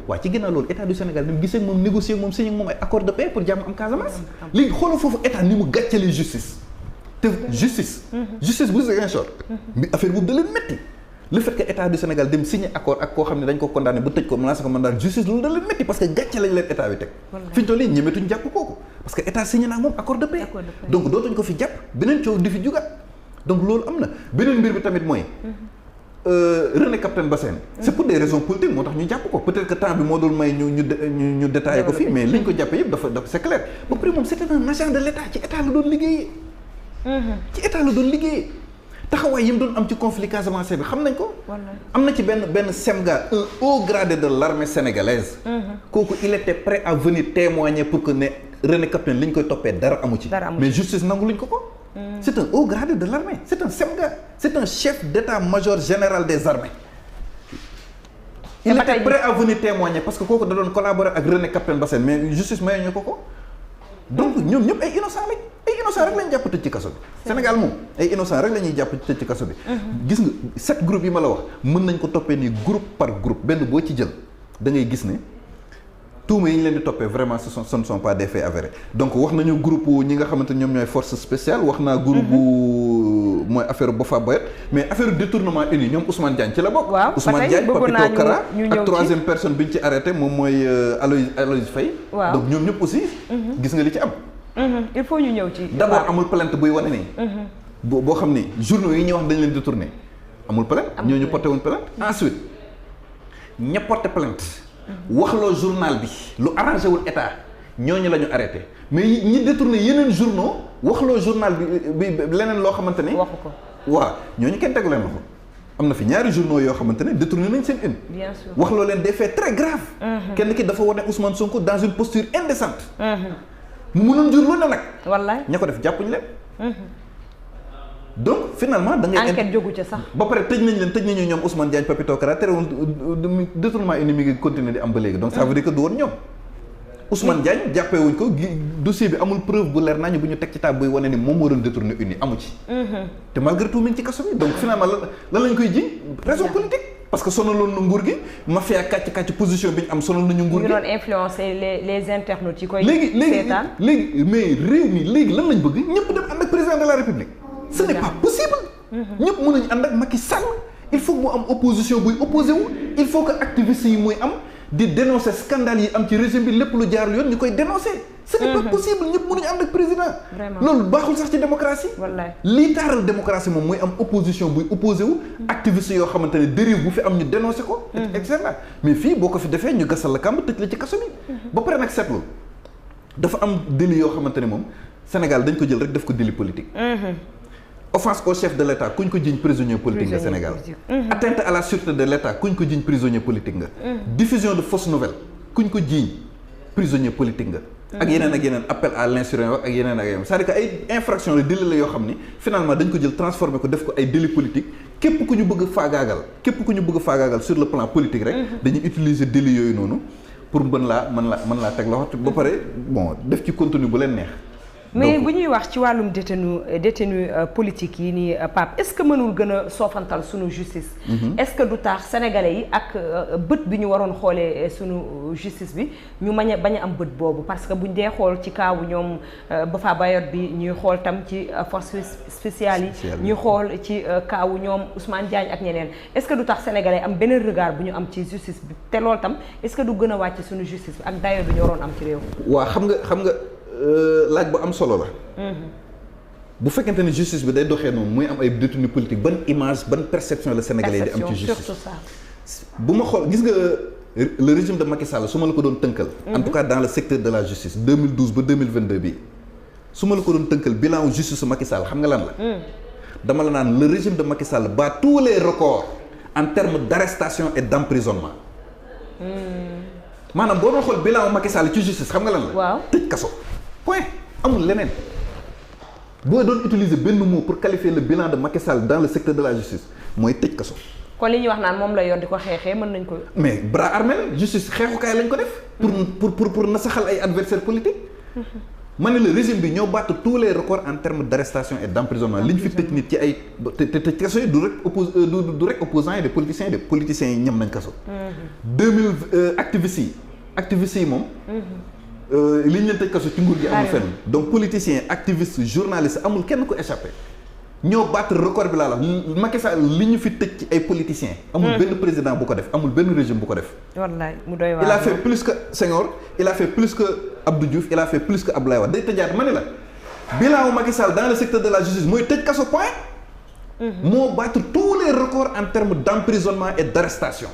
waaw ci ginnaaw loolu état du Sénégal ni mu gisee ak moom négocier ak moom signé ak moom ay accord de paix pour jàmm am Casamance léegi xoolal foofu état ni mu gàccalee justice te justice bu Ziguinchor bi affaire boobu da leen métti le fait que état du Sénégal dem signer accord ak koo xam ne dañ ko condamné ba tëj ko menacé ko mandat justice loolu da leen métti parce que gàcce lañ leen état bi teg fi ñu toll nii ñemetuñ jàpp kooku parce que état signé naa moom accord de paix donc dootuñ ko fi jàpp beneen coow di fi jugaat donc loolu am na beneen mbir bi tamit mooy René Capitaine Bassène c'est pour des raisons politiques moo tax ñu jàpp ko peut-être que temps bi moo dul may ñu détaillé ko fii mais liñ ko jàppee yëpp dafa c'est clair ba pare moom c'était un agent de l'état ci état la doon liggéeyee taxawaay yi mu doon am ci conflit Casamance bi xam nañ ko am na ci benn semga un haut gradé de l'armée sénégalaise kooku il était prêt à venir témoigner pour que ne René Capitaine li ñu koy toppee dara amu ci mais justice nangu luñ ko c'est un haut gradé de l'armée c'est un semga c'est un chef d'état-major général des armées il était prêt à venir témoigner parce que kooku da doon collaborer ak René Capitaine Bassène mais justice mayu ñu ko donc ñoom ñëpp ay innocent rek lañ jàpp tëj ci kaso bi Sénégal moom ay innocent rek la ñuy jàpp tëj ci kaso bi gis nga 7 groupes yi ma la wax mën nañ ko toppee ni groupe par groupe benn boo ci jël da ngay gis ne tuuma yi ñu leen di toppee vraiment ce ne sont pas des faits avérés donc wax nañu groupe ñi nga xamante ñoom ñooy force spéciale wax naa groupe mooy affaire Boffa Bayotte mais affaire détournement uni ñoom Ousmane Diagne ci la bokk Ousmane Diagne Papito Kara ak troisième personne bi ñu ci arrêté moom mooy Aloyse Faye donc ñoom ñëpp aussi gis nga li ci am il faut ñu ñëw ci d'abord amul plainte buy wane nii boo xam ni journaux yi ñuy wax dañ leen détourné amul plainte ñooñu porté woon plainte ensuite ña porté plainte waxloo journal bi lu arrangé wul état ñooñu la ñu arrêté mais ñi détourné yeneen journaux waxloo journal bi leneen loo xamante ne waxu ko waaw ñooñu kenn tegu leen loxo am na fi ñaari journaux yoo xamante ne détourné nañ seen une bien sûr waxloo leen des faits très graves kenn ki dafa wane Ousmane Sonko dans une posture indécente mu mënoon jur lu ne nag wallaay ña ko def jàppuñu leen donc finalement da ngay enquête jógu ca sax ba pare tëj nañu ñoom Ousmane Diagne Papito Kara terewul détournement uni mi ngi continuer di am ba léegi donc ça veut dire que du woon ñoom Ousmane Diagne jàppee wuñ ko dossier bi amul preuve bu leer nañu bu ñu teg ci table buy wane ni moom moo doon détourner uni amu ci te malgré tout mi ngi ci kaso bi donc finalement lan lañ koy jiñ raison politique parce que sonaloon na nguur gi mafia kàcc position bi ñu am sonal nañu nguur gi. ñu doon influencer les internautes yi koy. seetaan léegi mais réew mi léegi lan lañ bëgg ñëpp dem ànd ak président de la république. ce n'est pas possible. ñëpp mënuñu ànd ak Macky Sall. il faut que mu am opposition buy opposé wu. il faut que activistes yi muy am di dénoncer scandale yi am ci régime bi lépp lu jaarul yoon ñu koy dénoncer. ce n'est pas possible ñëpp mënuñu ànd ak président. loolu baaxul sax ci démocratie. wallaay lii taaral démocratie moom mooy am opposition buy opposé wu. activiste yoo xamante ne dérive bu fi am ñu dénoncé ko. et cetera mais fii boo ko fi defee ñu gasal la kàmb tëj la ci kaso bi. ba pare nag seetlu dafa am délit yoo xamante ne moom Sénégal dañ ko jël rek def ko délit politique. offense au chef de l' état kuñ ko jiiñ prisonnier politique nga Sénégal. atteinte à la sûreté de l' état kuñ ko jiiñ prisonnier politique nga. diffusion de fausses nouvelles kuñ ko jiiñ prisonnier politique nga. ak yeneen appel à l'insurrection ak yeneen c'est-à-dire que ay infraction la délit la yoo xam ni finalement dañ ko jël transformé ko def ko ay délit politique képp ku ñu bëgg faagaagal sur le plan politique rek dañuy utiliser délit yooyu noonu pour mën laa teg loxo ba pare bon def ci contenu bu leen neex. mais bu ñuy wax ci wàllum détenu politique yi nii Pape est-ce que mënul gën a soofantal sunu justice. est-ce que du tax sénégalais yi ak bët bi ñu waroon xoolee sunu justice bi ñu bañ a am bët boobu parce que buñ dee xool ci kaawu ñoom Boffa Bayotte bi ñuy xool tam ci force spéciale yi. ñuy xool ci kaawu ñoom Ousmane Diagne ak ñeneen est-ce que du tax sénégalais am beneen regard bu ñu am ci justice bi te loolu tam est-ce que du gën a wàcc sunu justice bi ak dayo bi ñu waroon am ci réew. waaw xam nga. laaj bu am solo la. bu fekkente ne justice bi day doxee noonu muy am ay détenus politique ban image ban perception la Sénégalais di am ci justice surtout ça. bu ma xool gis nga le régime de Macky Sall su ma la ko doon tënkal. en tout cas dans le secteur de la justice 2012 ba 2022 bii su ma la ko doon tënkal bilan wu justice su Macky Sall xam nga lan la. dama la naan le régime de Macky Sall bat tous les records en termes d'arrestation et d'emprisonnement. maanaam boo doon xool bilan wu Macky Sall ci justice xam nga lan la. waaw tëj kaso. point amul leneen boo doon utiliser benn mot pour qualifier le bilan de Macky Sall dans le secteur de la justice mooy tëj kaso. kon li ñuy wax naan moom la yor di ko xeexee mën nañ ko. mais bras armé la justice xeexukaay lañ ko def. pour nasaxal ay adversaires politiques. ma ne le régime bi ñoo battre tous les records en termes d' arrestation et d' emprisonnement li ñu fi tëj nit ci ay te tëj kaso yi du rek opposants yi des politiciens yi ñam nañ kaso. 2000 activistes yi moom. li ñu leen tëj kaso ci nguur gi amul fenn. donc politiciens activistes journalistes amul kenn ko échappé. ñoo battre record bi laa la Macky Sall li ñu fi tëj ci ay politiciens. amul benn président bu ko def amul benn régime bu ko def. wallaay mu doy waar. il a fait plus que Senghor il a fait plus que Abdou Diouf il a fait plus que Abdoulaye Wade day tëjaat ma ne la bilan wu Macky Sall dans le secteur de la justice mooy tëj kaso point. moo battre tous les records en termes d'emprisonnement et d'arrestation.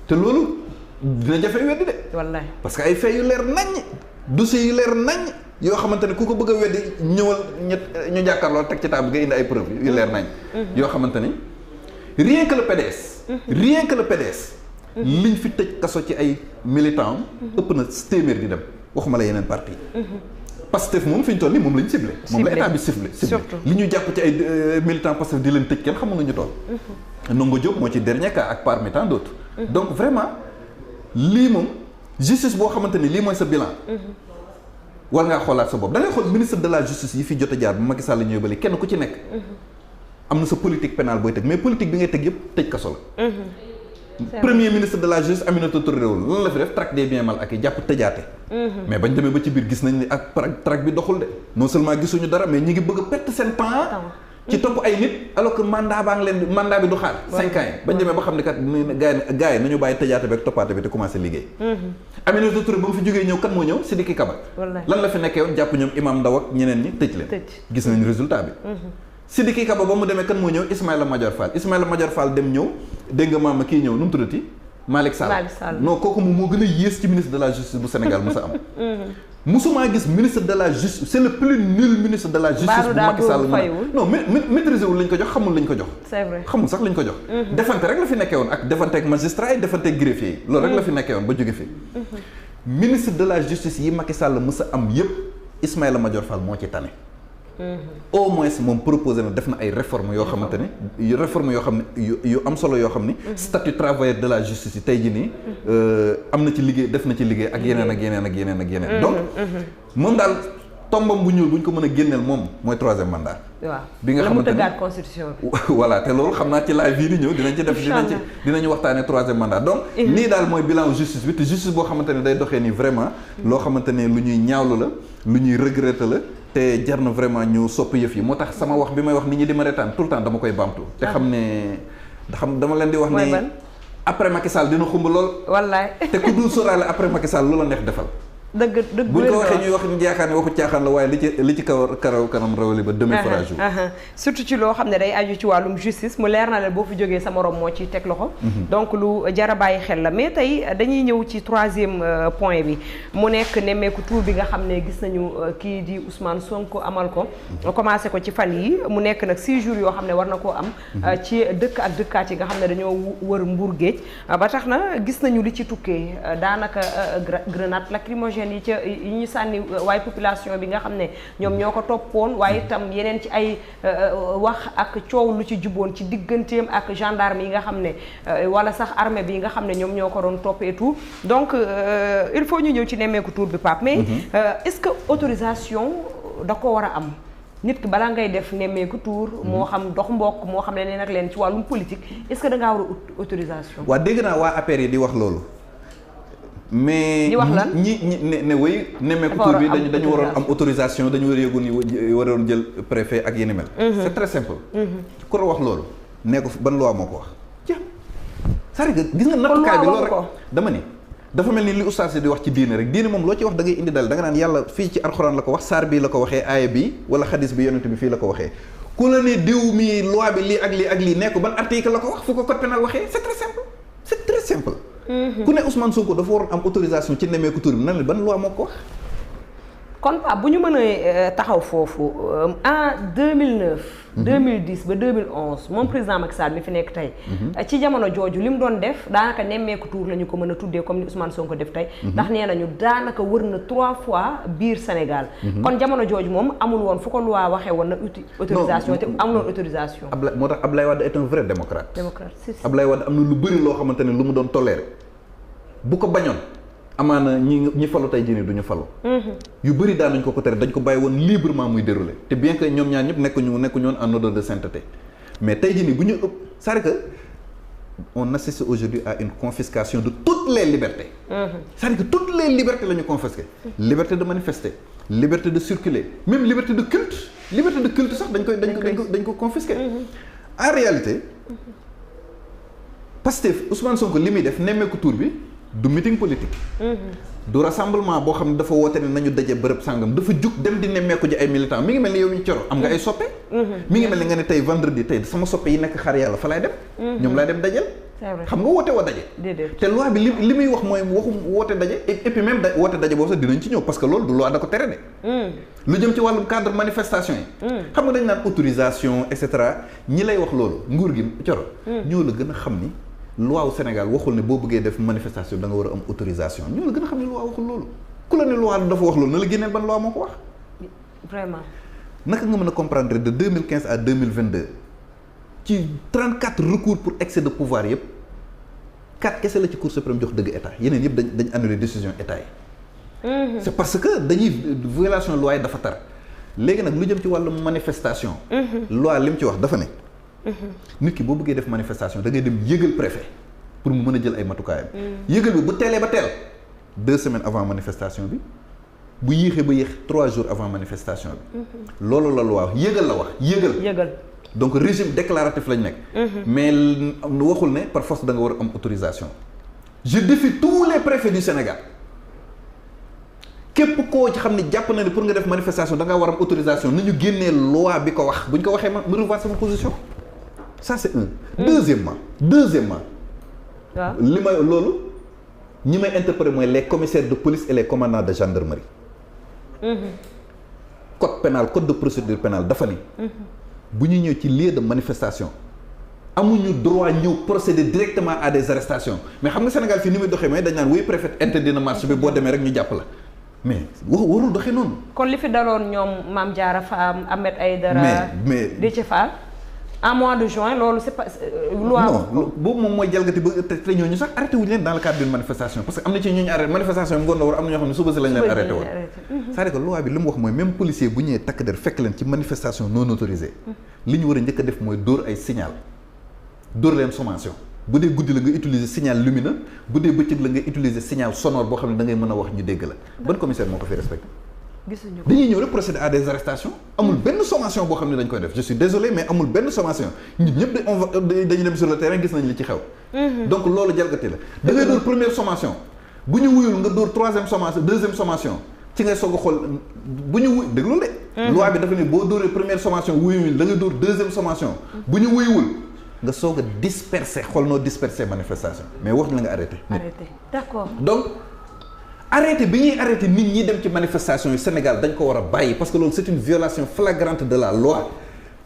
te loolu dina jafe weddi de. wallaay parce que ay faits yu leer naññ dossiers yu leer naññ. yoo xamante ne ku ko bëgg a weddi ñëwal ñu jàkkaarloo teg ci table nga indi ay preuves yu leer nañ. yoo xamante ni rien que le PDS. rien que le PDS. liñ fi tëj kaso ci ay militants ëpp na téeméer di dem waxuma la yeneen parti Pastef moom fi ñu toll nii moom la ñu ciblé. moom la état bi ciblé. li ñu jàpp ci ay militants Pastef di leen tëj kenn xamul nañu toll. Ndongo Diop moo ci dernier cas ak parmi tant d'autres. donc vraiment lii moom justice boo xamante ni lii mooy sa bilan. war ngaa xoolaat sa bopp da ngay xool ministre de la justice yi fi jot a jaar bu Macky Sall la ñëw bali kenn ku ci nekk. am na sa politique pénale booy teg mais politique bi ngay teg yëpp tëj kaso la. premier ministre de la justice Aminata Touré lan la fi def traque des biens mal acquis jàpp tëjaate. mais bañ demee ba ci biir gis nañ ni ak traque bi doxul de non seulement gisuñu dara mais ñi ngi bëgg a perte seen temps. ci topp ay nit alors que mandat baa ngi leen mandat bi du xaar. 5 ans yi bañ demee ba xam ne kat gars yi nañu bàyyi tëjaate bi ak toppaate bi te commencé liggéey. Aminata Touré ba mu fi jógee ñëw kan moo ñëw Sidiki Kaba. lan la fi nekkee woon jàpp ñoom Imam Ndaw ak ñeneen ñi tëj leen. gis nañ résultat bi. Sidiki Kaba ba mu demee kan moo ñëw Ismaïla Madior Fall dem ñëw dégg nga maama kii ñëw nu mu tuddati Malick Sall non kooku moom moo gën a yées ci ministre de la justice bu Sénégal musa am. musuma gis ministre de la justice c'est le plus nul ministre de la justice bu Macky Sall non maîtriser wul lañ ko jox xamul lañ ko jox. c'est vrai xamul sax lañ ko jox. defante rek la fi nekkee woon ak defante ak magistrat yi defante ak greffier yi loolu rek la fi nekkee woon ba jóge fi. ministre de la justice yi Macky Sall musa am yépp Ismaïla Madior Fall moo ci tane. au moins moom proposé na def na ay réformes yoo xamante ni réformes yoo xam ne yu am solo yoo xam ni statut travailleur de la justice yi tey jii nii am na ci liggéey def na ci liggéey ak yeneen ak yeneen ak yeneen ak yeneen donc moom daal tombam bu ñuul bu ñu ko mën a génneel moom mooy 3e mandat. waaw bi nga xamante ni la mu tëggaat constitution bi. voilà te loolu xam naa ci live bii di ñëw dinañ ci def dinañu waxtaanee 3e mandat donc nii daal mooy bilan justice bi te justice boo xamante ne day doxee nii vraiment loo xamante ne lu ñuy ñaawlu la lu ñuy regretter la te jar na vraiment ñu sopp yëf yi moo tax sama wax bi may wax nit ñi di ma retaan tout le temps dama koy baamtu te xam ne dama leen di wax ni après Macky Sall dina xumb lool wallaay te ku dul sóoraale après Macky Sall lu la neex defal dëgg buñ ko waxee ñuy wax ñu yaakaar ne waxu caaxaan la waaye li ci karaw kanam rawali ba demain fera jour surtout ci loo xam ne day aju ci wàllum justice mu leer na la boo fi jógee sa morom moo ciy teg loxo donc lu jara bàyyi xel la mais tey dañuy ñëw ci 3e point bi mu nekk nemmeeku tour bi nga xam ne gis nañu kii di Ousmane Sonko amal ko commencé ko ci fan yi mu nekk nag 6 jours yoo xam ne war na koo am ci dëkk ak dëkkaat yi nga xam ne dañoo wër Mbour géej ba tax na gis nañu li ci tukkee daanaka grenade lacrymogène yi ca yi ñu sànni waaye population bi nga xam ne ñoom ñoo ko toppoon waaye itam yeneen ci ay wax ak coow lu ci juboon ci digganteem ak gendarme yi nga xam ne wala sax armée bi nga xam ne ñoom ñoo ko doon topp et tout donc il faut ñu ñëw ci nemmeeku tour bi Pape mais est-ce que autorisation da ko war a am nit ki balaa ngay def nemmeeku tour moo xam dox mbokk moo xam ne leen ak leen ci wàllum politique est-ce que da ngaa war a autorisation waa dégg naa waa APR yi di wax loolu mais di wax lan ñi ne wéy nemmeeku tour bi dañu waroon am autorisation dañu war a yëgoon waroon jël préfet ak yéni mel c'est très simple ku la wax loolu nee ko ban loi moo ko wax ja c'est-à-dire que gis nga nattukaay bi loolu rek dama ni dafa mel ni li oustaz di wax ci diine rek diine moom loo ci wax da ngay indi dal da nga naan yàlla fii ci alxuraan la ko wax saar bii la ko waxee aaya bi wala xadis bi yonent bi fii la ko waxee ku la ne diw mi loi bi lii ak lii nee ko ban article la ko wax fu ko code pénal waxee c'est très simple ku ne Ousmane Sonko dafa waroon am autorisation ci nemmeeku tur bi nan la ban loi moo ko wax. kon Pape bu ñu mën a taxaw foofu en 2009. 2010 ba 2011 moom président Macky Sall mi fi nekk tey. ci jamono jooju li mu doon def daanaka nemmeeku tour la ñu ko mën a tuddee comme ni Ousmane Sonko def tey. ndax nee nañu daanaka wër na 3 fois biir Sénégal. kon jamono jooju moom amul woon fu ko loi waxee woon na autorisation te amul woon autorisation. moo tax Ablaye Wade est un vrai démocrate. c'est ça Ablaye Wade am na lu bëri loo xamante ne lu mu doon toléré bu ko bañoon. amaana ñi falu tey jii nii du ñu falu. yu bëri daan nañ ko tere dañ ko bàyyi woon librement muy déroulé te bien que ñoom ñaar ñëpp nekkuñu woon en odeur de sainteté mais tey jii nii bu ñu c'est-à-dire que on assiste aujourd'hui à une confiscation de toutes les libertés. C'est-à-dire que toutes les libertés la ñu confisqué. Liberté de manifester, liberté de circuler, même liberté de culte. Liberté de culte sax dañ ko confisqué. En réalité Pastef Ousmane Sonko li muy def nemmeeku tour bi du meeting politique. du rassemblement boo xam ne dafa woote ne nañu daje bërëb sàngam dafa jug dem di nemmeeku ji ay militants mi ngi mel ni yow ñu coro am nga ay soppe. mi ngi mel ni nga ne tey vendredi tey sama soppe yi nekk xaar yàlla fa laay dem. ñoom laay dem dajal. xam nga woote woo daje. te loi bi li muy wax mooy waxum woote daje et puis même woote daje boobu sax dinañ ci ñëw parce que loolu du loi da ko tere de. lu jëm ci wàllum cadre manifestation yi. xam nga dañ naan autorisation et cetera ñi lay wax loolu nguur gi coro ñoo la gën a xam ni. loi wu Sénégal waxul ne boo bëggee def manifestation da nga war a am autorisation ñoo la gën a xam ne loi waxul loolu ku la ne loi dafa wax loolu na la génneel ban loi moo ko wax. vraiment. naka nga mën a comprendre de 2015 à 2022 ci 34 recours pour excès de pouvoir yëpp 4 kese la ci Cour suprême jox dëgg état yeneen yëpp dañ annuler décision état yi. c'est parce que dañuy violation loi yi dafa tar léegi nag lu jëm ci wàllu manifestation. loi li mu ci wax dafa ne. nit ki boo bëggee def manifestation da ngay dem yëgal préfet pour mu mën a jël ay matukaayam. yëgal bi bu teelee ba teel 2 semaines avant manifestation bi bu yéexee ba yéex 3 jours avant manifestation bi. loolu la loi wax yëgal la wax yëgal. donc régime déclaratif lañ nekk. mais waxul ne par force da nga war a am autorisation. je défie tous les préfets du Sénégal képp koo ci xam ne jàpp na ne pour nga def manifestation da nga war a am autorisation nañu génnee loi bi ko wax bu ñu ko waxee ma revoir sama position. ça c'est un. deuxièmement waaw li may loolu ñi may interpeller mooy les commissaires de police et les commandants de gendarmerie. code pénal code de procédure pénale dafa ni. bu ñu ñëw ci lieu de manifestation amuñu droit ñëw procéder directement à des arrestations mais xam nga Sénégal fii ni muy doxee mooy dañ naan wuy préfet interdit na marche bi boo demee rek ñu jàpp la mais warul doxee noonu. kon li fi daloon ñoom Mame Diarra Fam Ahmed Aïdara. mais Déthié Fall. en mois de juin loolu c'est pas loi. non boobu moom mooy jalgati ba te ñooñu sax arrêté wuñu leen dans le cadre d'une manifestation parce que am na ci ñooñu arrêté manifestation bi ngoon na war am na ñoo xam ne suba si lañ leen arrêté woon. c'est-à-dire que loi bi li mu wax mooy même policier bu ñëwee takk der fekk leen ci manifestation non autorisée li ñu war a njëkk a def mooy dóor ay signal dóor leen sommation bu dee guddi la nga utiliser signal lumineux bu dee bëccëg la nga utiliser signal sonore boo xam ne da ngay mën a wax ñu dégg la ban commissaire moo ko fi respecté. gisuñu ko dañuy ñëw rek procéder à des arrestations amul benn sommation boo xam ne dañ koy def je suis désolé mais amul benn sommation nit ñëpp dañuy dem sur le terrain gis nañ li ci xew. donc loolu jalgati la. da ngay dóor première sommation bu ñu wuyul nga dóor troisième sommation deuxième sommation ci ngay soog a xool bu ñu wuy déglu de. loi bi dafa ne boo dóoree première sommation wuyuwul da nga dóor deuxième sommation bu ñu wuyuwul nga soog a disperser xool noo disperser manifestation mais wax la nga arrêté. arrêté d'accord donc. arrêté bi ñuy arrêté nit ñi dem ci manifestation yi Sénégal dañ ko war a bàyyi parce que loolu c'est une violation flagrante de la loi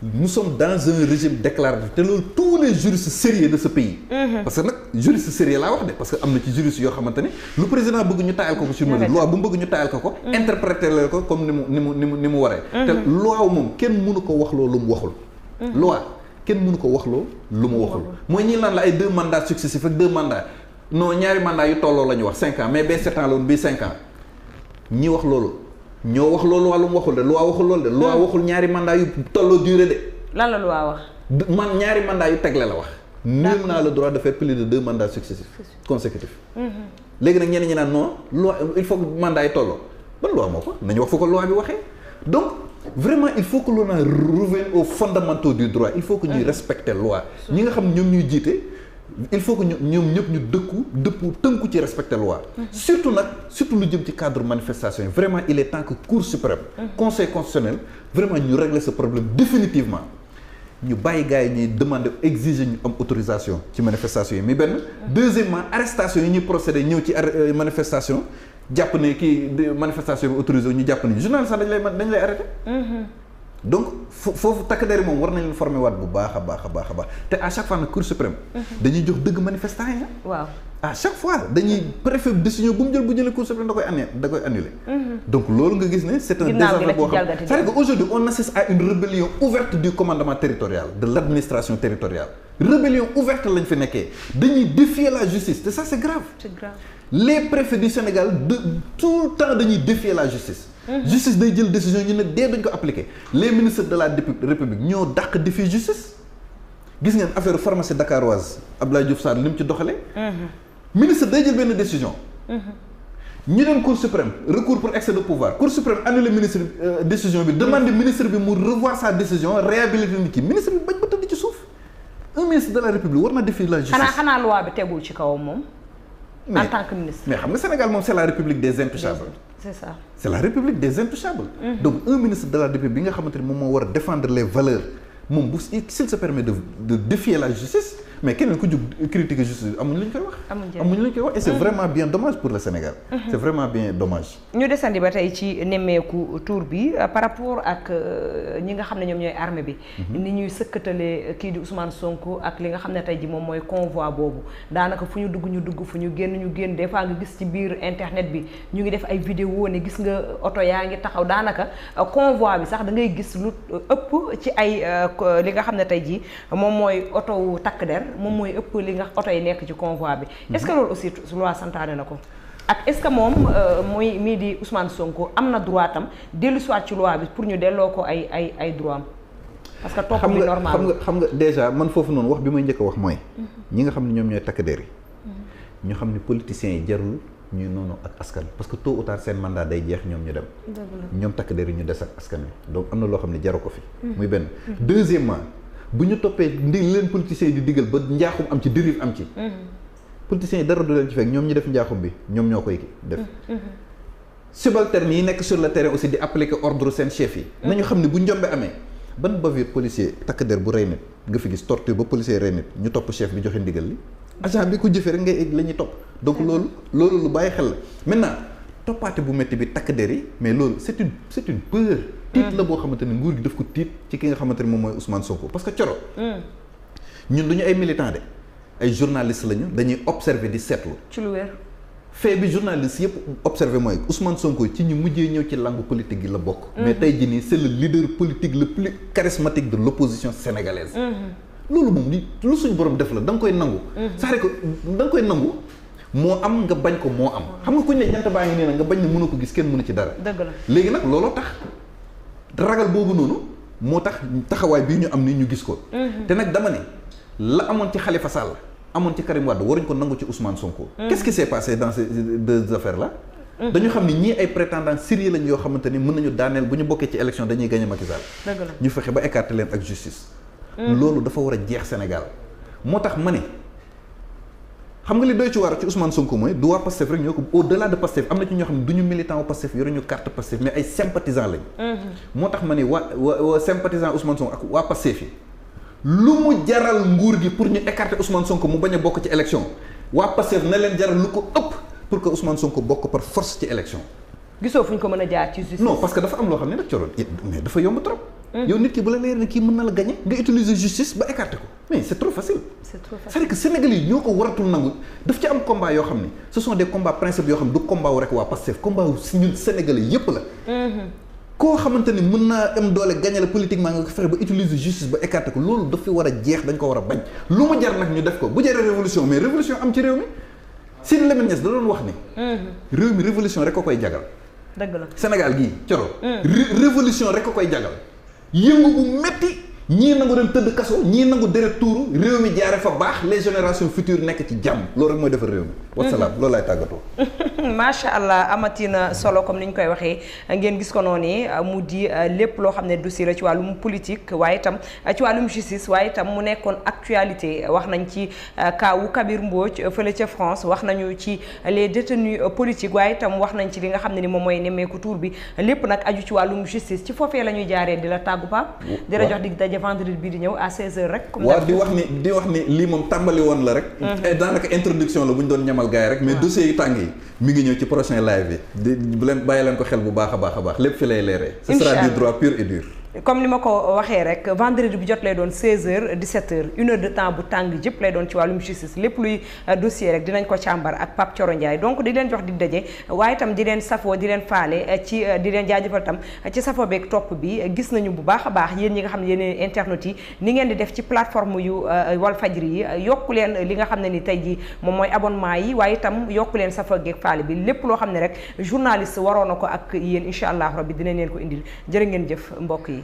nous sommes dans un régime déclaratif te loolu tous les juristes sérieux de ce pays. parce que nag juriste sérieux laa wax de parce que am na ci juristes yoo xamante ni lu président bëgg ñu taayal ko ko sur mesure loi bu mu bëgg ñu taayal ko interpréter la ko comme ni mu waree te loi moom kenn mënu ko wax loo lu mu waxul loi kenn mënu ko wax loo lu mu waxul mooy ñi naan la ay 2 mandats successifs ak 2 mandats non ñaari mandat yu tolloo la ñu wax 5 ans mais bee 7 ans la woon bii 5 ans ñi wax loolu ñoo wax loolu wàllum waxul de loi waxul loolu de loi waxul ñaari mandat yu tolloo durée de. lan la loi wax. ñaari mandat yu tegle la wax. nul n'a le droit de faire plus de 2 mandats successifs consécutifs. léegi nag ñeneen ñi naan non loi il faut que mandat yi tolloo ban loi moo ko nañu wax fu ko loi bi waxee donc vraiment il faut que l'on revienne aux fondamentaux du droit il faut que ñuy respecter loi ñi nga xam ñoom ñuy jiite. il faut que ñoom ñëpp ñu dëppu tënku ci respecter loi surtout lu jëm ci cadre manifestation yi vraiment il est temps que Cour suprême Conseil constitutionnel vraiment ñu régler ce problème définitivement ñu bàyyi gars yi ñuy demander exiger ñu am autorisation ci manifestation yi mais benn deuxièmement arrestation yi ñuy procéder ñëw ci manifestation jàpp ne kii manifestation bi autorisé ñu jàpp ne journaliste sax dañ lay arrêté donc foofu takk der moom war nañ leen former waat bu baax a baax te à chaque fois nag Cour suprême dañuy jox dëgg manifestant yi waaw à chaque fois dañuy préfet décision bu mu jëlee Cour suprême da koy annuler donc loolu nga gis ne c'est un désordre boo xam c'est-à-dire que aujourd'hui on assiste à une rébellion ouverte du commandement territorial de l'administration territoriale rébellion ouverte lañ fi nekkee dañuy défier la justice te ça c'est grave les préfets du Sénégal tout le temps dañuy défier la justice justice day jël décision ñu ne dee dañ ko appliquer les ministres de la République ñoo dàq défier justice gis ngeen affaire pharmacie dakaroise Abdoulaye Diouf Sarr li mu ci doxalee. ministre day jël benn décision. ñu dem cour suprême recours pour excès de pouvoir cour suprême annulé ministre décision bi demande ministre bi mu revoir sa décision réhabiliter nit ki ministre bi bañ ba tëdd ci suuf un ministre de la république war na défier la justice. xanaa loi bi tegul ci kawam moom. en tant que ministre. mais xam nga Sénégal moom c'est la république des intouchables. c'est ça. c'est la république des intouchables. Donc un ministre de la république bi nga xamante ni moom moo war a défendre les valeurs moom bu s'il se permet de défier la justice mais keneen ku jug critiquer justice amuñu lu ñu koy wax. amuñu lu ñu koy wax et c'est vraiment bien dommage pour le Sénégal. c'est vraiment bien dommage. ñu desandi ba tey ci nemmeeku tour bi par rapport ak ñi nga xam ne ñoom ñooy armée bi. ni ñuy sëkkatale kii di Ousmane Sonko ak li nga xam ne tey ji moom mooy convoi boobu daanaka fu ñu dugg fu ñu génn des fois nga gis ci biir internet bi ñu ngi def ay vidéo ne gis nga oto yaa ngi taxaw daanaka convoi bi sax da ngay gis lu ëpp ci ay li nga xam ne tey ji moom mooy oto wu takk der moom mooy ëpp li nga oto yi nekk ci convoi bi. est-ce que loolu aussi loi santaane na ko ak est-ce que moom muy mii di Ousmane Sonko am na droit tam dellu soit ci loi bi pour ñu delloo ko ay droit am parce que topp bi normal xam nga déjà man foofu noonu wax bi may njëkk a wax mooy ñi nga xam ne ñoom ñooy takk der yi ñu xam ne politiciens yi jarul ñuy noonu ak askan parce que tôt ou tard seen mandat day jeex ñoom ñu dem ñoom takk der yi ñu des ak askan wi donc am na loo xam ne jaru ko fi muy benn deuxièmement bu ñu toppee leen politiciens yi di digal ba njaaxum am ci dérive am ci politiciens yi dara du leen ci fekk ñoom ñi def njaaxum bi ñoom ñoo koy def subalternes yi nekk sur le terrain aussi di appliquer ordre seen chef yi nañu xam ne bu njombe amee ban bavure policier takk der bu rey nit nga fi gis torture ba policier rey nit ñu topp chef bi joxe ndigal li agent bi ko jëfee rek ngay la ñuy topp donc loolu lu bàyyi xel la maintenant toppaate bu métti bi takk der yi mais loolu c'est une peur tiit la boo xamante ne nguur gi daf ko tiit ci ki nga xamante ne moom mooy Ousmane Sonko parce que coro ñun duñu ay militants de ay journalistes lañu dañuy observer di seetlu ci lu wér fait bi journalistes yëpp observer mooy Ousmane Sonko ci ñu mujjee ñëw ci langue politique gi la bokk mais tey jii nii c'est le leader politique le plus charismatique de l'opposition sénégalaise loolu moom lu suñu borom def la da nga koy nangu c'est-à-dire que da nga koy nangu moo am nga bañ ko moo am xam nga kuñ ne jant baa ngi nee na nga bañ ne mënu ko gis kenn mënu ci dara dëgg la léegi nag looloo tax ragal boobu noonu moo tax taxawaay bii ñu am ni ñu gis ko te nag dama ne la amoon ci Khalifa Sall amoon ci Karim Wade waruñ ko nangu ci Ousmane Sonko qu'est-ce qui s'est passé dans ces deux affaires là dañu xam ni ñii ay prétendants sérieux lañ yoo xamante ni mën nañu daaneel bu ñu bokkee ci élection dañuy gagner Macky Sall dëgg la ñu fexe ba écarter leen ak justice loolu dafa war a jeex Sénégal moo tax ma ne xam nga li doy ci waar ci Ousmane Sonko mooy du waa Pastef rek ñoo ko au-delà de Pastef am na ci ñoo xam ne du ñu militant wu Pastef yoruñu carte Pastef mais ay sympathisants lañ moo tax ma ne waa sympathisant Ousmane Sonko ak waa Pastef yi lu mu jaral nguur gi pour ñu écarter Ousmane Sonko mu bañ a bokk ci élection waa Pastef na leen jaral lu ko ëpp pour que Ousmane Sonko bokk par force ci élection gisoo fu ñu ko mën a jaar ci justice non parce que dafa am loo xam ne nag coroon mais dafa yomb trop yow nit ki bu la leer ne kii mën na la gagner nga utiliser justice ba écarter ko mais c'est trop facile c'est-à-dire que Sénégalais yi ñoo ko waratul nangu daf ci am combat yoo xam ne ce sont des combats principes yoo xam ne du combat wu rek waa Pastef combat wu ñun Sénégalais yépp la koo xamante ni mën naa am doole gagner la politiquement nga ko fexe ba utiliser justice ba écarter ko loolu daf fi war a jeex dañ ko war a bañ lu mu jar nag ñu def ko bu jaree révolution mais révolution am ci réew mi Sidy Lamine Niass da doon wax ni réew mi révolution rek ko koy jagal dëgg la Sénégal gii coro révolution rek ko koy jagal yëngu bu metti ñii nangu dem tëdd kaso ñii nangu deret tuuru réew mi jaare fa baax les générations futures nekk ci jàmm loolu rek mooy defar réew mi wasalaam loolu laay tàggatoo macha allah amatina solo comme ni ñu koy waxee ngeen gis ko noonu mu di lépp loo xam ne dossier la ci wàllum politique waaye itam ci wàllum justice waaye itam mu nekkoon actualité wax nañ ci kaawu Kabir Mbodj fële ca France wax nañu ci les détenus politiques waaye itam wax nañ ci li nga xam ne ni moom mooy nemmeeku tour bi lépp nag aju ci wàllum justice ci foofee la ñuy jaaree di la tàggu Pape di la jox dig daje vendredi bii di ñëw à 16h rek waaw di wax ni lii moom tàmbali woon la rek daanaka introduction la bu ñu doon ñamal gars yi rek mais dossiers yu tàng yi mi ngi ñëw ci prochain live bi bu leen bàyyi leen ko xel bu baax a baax lépp fi lay leeree ce sera du droit pur et dur comme ni ma ko waxee rek vendredi bi jot lay doon 16h 17h une heure de temps bu tàng jëpp lay doon ci wàllum justice lépp luy dossier rek dinañ ko càmbar ak Pape Thioro Ndiaye donc di leen jox di daje waaye itam di leen safoo di leen faale ci di leen jaajëfal tam ci safoo beeg topp bi gis nañu bu baax a baax yéen ñi nga xam ne yéen internet yi ni ngeen di def ci plateforme yu Walfadjri yi yokku leen li nga xam ne ni tey ji moom mooy abonnement yi waaye itam yokku leen safoo geeg faale bi lépp loo xam ne rek journaliste waroon na ko ak yéen incha allah rabbi dinañ leen ko indil jërë ngeen jëf mbokk yi